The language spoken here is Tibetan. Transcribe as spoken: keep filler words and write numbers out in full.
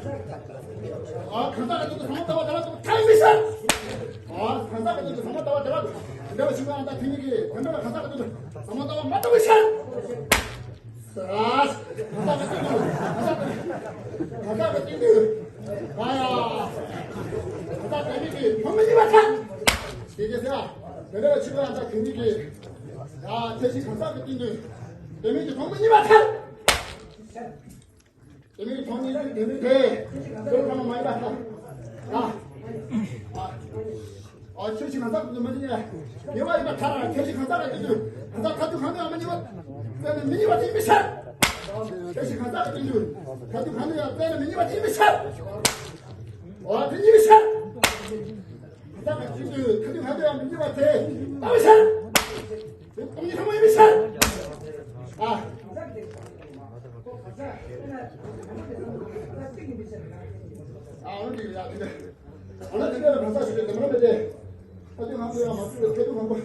ཨ། གང་ཟག་གི་དོན་དུ་ཟབ་མོ་ལྟ་བ་དེ་ལ་ཐལ་མི་ཤར། ཨ། གང་ཟག་གི་དོན་དུ་ཟབ་མོ་ལྟ་བ་དེ་ལ་དེ་འདྲ་བ་ཞིག་ཨ་ད་དེ་ཉིད་ཀྱི་དེ་འདྲ་བ་གང་ཟག་གི་དོན་དུ་ཟབ་མོ་ལྟ་བ་མ་ལྟ་བའི་ཤར། ཨ། གང་ཟག་གི་དོན་དུ་གང་ཟག་གི་དོན་དུ་ཨ་ཡ། གང་ཟག་དེ་ཉིད་ཀྱི་དོན་མི་ཉིད་པ་ཐལ། དེ་སྐད་ཟེར། དེ་འདྲ་ཞིག་ཨ་ད་དེ་ཉིད་ཀྱི་ཡ་ཐལ་ཞིང་གང་ཟག་གི་དོན་དུ་དེ་ཉིད་ཀྱི་དོན་མི་ཉིད་པ་ཐལ། དེ་མིན་གྱི་ཐོག་ནས་དེ་མིན་དེ་དེ་ལ་མ་ཡིན་པ་ཐལ། ཨ། ཨ། ཨ། ཁྱོད་ཀྱིས་གང་ཟག་ཏུ་མ་ཉེས། ཉེས་པ་ཡིན་པ་ཐལ། ཁྱོད་ཀྱིས་གང་ཟག་ག་དེ་དུས་གང་ཟག་ཁ་ཐུག་གང་དུ་ཡང་མ་ཉེས་པ། བཙལ་ནས་མི་ཉེས་པ་དེ་ཡིན་པའི་ཕྱིར། ཁྱོད་ཀྱིས་གང་ཟག་ག་དེ་དུས་གང་དུ་ཡང་བཙལ་ནས་མི་ཉེས་པ་དེ་ཡིན་པའི་ཕྱིར། འོ་དེ་ཉེས་པའི་ཕྱིར། གང་ཟག་ག་དེ་དུས་གང་དུ་གང་དུ་ཡང་མི་ཉེས་པ་དེ་ལྟ་བའི་ཕྱིར། དེ་སྟོང་ཉིད་ཐུན་མོང་ཡིན་པའི་ཕྱིར། ཨ། ཨ། འོ་དེ་ཡ་དེ་འདྲ། ཨ་ལ་དེ་འདྲ་ལ་གང་ཟག་ཞིག་རེད་དེ་མ་རེད་དེ། ཨ་དེ་ང་ཚོ་ཡང་མ་བྱུང་བའི་ཁེ་ཐུག་མང་པོ།